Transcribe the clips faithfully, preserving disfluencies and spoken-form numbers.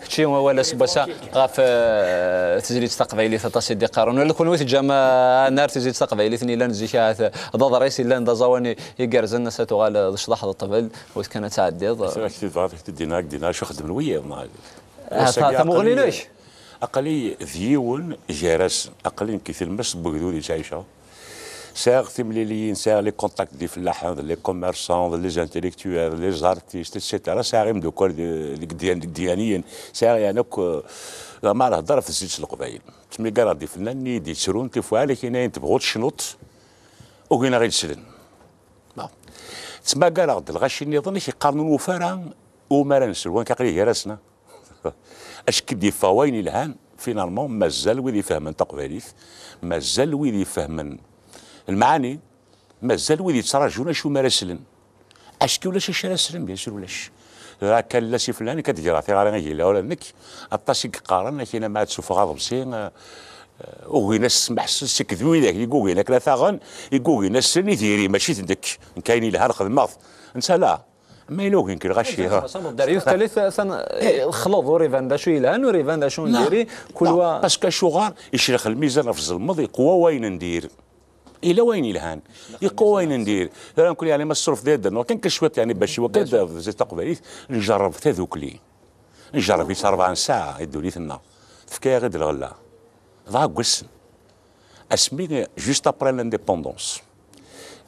Kečči awal aseggas-a ɣef eh, tezlit taqbaylit, aṭas i d-iqqaren. Wala kunwi teǧǧam eh, anar tezlit taqbaylit-nni yellan zik ahat d aḍris yellan d aẓawan i- igerrzen, ass-a tuɣal d ccḍeḥ d ṭṭbel, wet kan ad tɛeddiḍ. Sɛiɣ kti bɣiɣ ad k-t-id-iniɣ, ad k-d-iniɣ acu xedmen wiyiḍ neɣ. Ah, ta- tamuɣli-inek? Aql-i d yiwen gar-asen, aql-i nekk i tlemmast n wegdud i ttɛiceɣ. Sɛiɣ timliliyin, sɛiɣ les contacts d ifellaḥen, d les commerçants, d les intellectuels, d les artistes, et cetera. Sɛiɣ imdukkal d- deg dyan- deg dyaniyen, sɛiɣ yani akk, eh, ma ara heddeṛ ɣef tezlit s leqbayel. Ttmagareɣ-d ifennanen i d-yettrun tifuɛal akin ayen tebɣu tecnuḍ, ugin-aɣ i d-slen. Bon. Ttmagareɣ-d lɣaci nniḍen i k-iqqaren ur nufi ara umi ara nsel, wank aql-i gar-asen. Acku d-yeffeɣ wayen ilhan, finalement, mazal wid ifehmen taqbaylit, mazal wid ifehmen lmeɛani, mazal wid yettraǧun acu mi ara slen. Acku ulac acu ara slen, bien sûr ulac. Tura akka llas i fell-anek ad d-greɣ tiɣri i yella ula d nekk, aṭas i yeqqaren, akin ama ad suffeɣ aḍebsi, eh, ugin-as smeḥ s-, seg d widak i yugin akken ad t-aɣen, i yugin assen i diri, mačči d nekk. Nekk ayen yelhan xedmeɣ-t. Netta la. Ma yella ugin-k lɣaci. Txeṣṣameḍ-d ar yiwet tallit, atan, eh, lexleḍ, ur iban d acu yelhan, ur iban d acu n diri, kul wa. Parce que acuɣer iclex lmizan ɣef tzelmeḍ, iqwa wayen n dir. Yella wayen yelhan, iqwa wayen n dir. Tura nekkni, yani, ma tesruft d yadden, kan cwiṭ, yani, bac i wakken ad tafeḍ taqbaylit, njerreb tadukli. Njerreb-itt rebɛa n ssaɛa i ddunit-nneɣ. Tefka-yaɣ-id lɣella. Dɣa deg wassen. Asmi, juste après l'indépendance,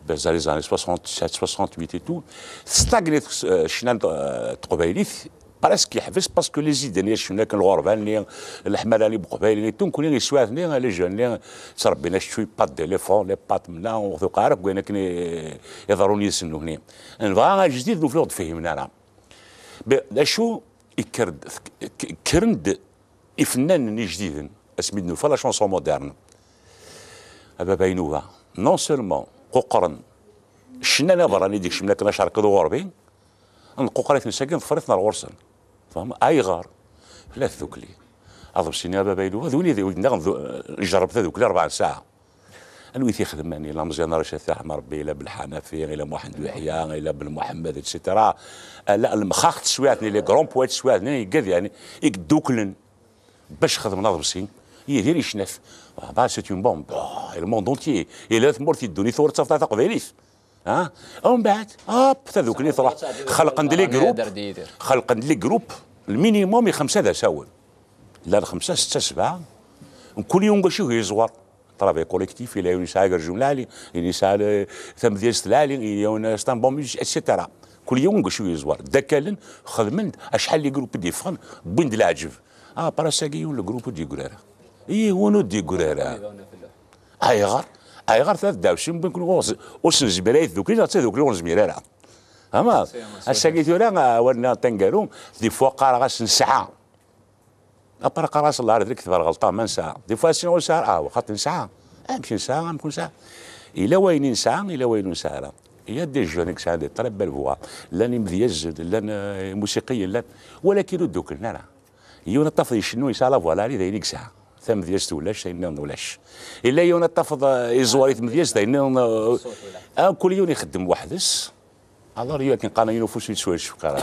ben, dans les années soixante-sept, soixante-huit et tout, testagnet, euh, ccna n, euh, teqbaylit, presque yeḥbes, parce que les idées-nni, ccna akken lɣerba-nni, leḥmala-nni n Buqbayli, et tout, nekkni, les jeunes-nni, ttrebbin accu les pattes d'éléphant, les pattes menna, ur tuqeɛ ara deg wayen akken i- iḍerrun yid-sen nutni. Nebɣa ajdid, nufi ur d-fhimen ara. Be-, d acu, yekker-d, k-, kkren-d ifennanen ijdiden, asmi d-nufa la chanson moderne. A baba inuba, non seulement quqren ccna aberrani d-ikecmen akken acerqiḍ uɣerbi, nquqer-iten sagi, neḍfer-iten ar ɣur-sen. Tfehmeḍ? Ayɣer? Tella tdukli. Aḍebsi-nni a baba inuba, d win i d-, i d-nniɣ, njerreb tadukli rebɛa n ssaɛa. Anwi i t-ixedmen? Ila Meẓyan Racid At Ḥmed Rebbi, ila Belḥanafi, ila Muḥend Uyeḥya, ila Ben Muḥemmed, et cetera. Ala lemxax teswiɛt-nni, les grands poètes teswiɛt-nni, igad, yani, i yedduklen bac xedmen aḍebsi. Yidir yecna-t. Ah, bah, c'est une bombe. Ah, le monde entier. Ila tmurt i ddunit ur ttafeḍ taqbaylit. Ha? Umbeɛd, hop, tadukli truḥ. Xelqen-d les groupes. Xelqen-d les groupes. Le minimum i xemsa d asawen. Llan xemsa, setta, sebɛa. Mkul yiwen deg wacu i yeẓwer. Travail collectif, ila yiwen yesɛa agerjum lɛali, yiwen yesɛa le-, tamedyazt lɛali, ila yiwen c'est un bon musicien, et cetera. Kul yiwen deg wacu i yeẓwer. Ddakalen, xedmen-d acḥal n les groupes i d-yeffɣen, wwin-d leɛǧeb. Ah, après-agi yiwen le groupe ur d-yeggri ara. Yiwen ur d-yeggri ara. Ayɣer? Ayɣer ta tdawsim wwin-ken ɣur-s, ur s-nezmir ara i tdukli, neɣ d tadukli ur nezmir ara. Ama, ass-agi tura, ah, awal-nni taneggaru, des fois qqareɣ-as nesɛa. Après qqareɣ-as Allah ar deg tebɣa lɣelṭa, ma nesɛa. Des fois, ass-nni ur nesɛi ara, ah, xaṭi nesɛa. Amek nesɛa, amek ur nesɛi? Yella wayen i nesɛa, yella wayen ur nesɛi ara. Il y a des jeunes i yesɛan des très belles voix. Llan imedyazen, llan, eh, imusiqiyen, llan. Walakin ur dduklen ara. Yiwen ad tafeḍ icennu, yesɛa la voix lɛali, d ayen i yesɛa. Tamedyazt ulac, ayen nniḍen ulac. Yella yiwen ad tafeḍ, eh, iẓwer i tmedyazt, d ayen nniḍen, eh, ah, kul yiwen ixeddem weḥd-s. Alors, yiwen akken qqaren, yiwen ufus ur yettwacewwq ara.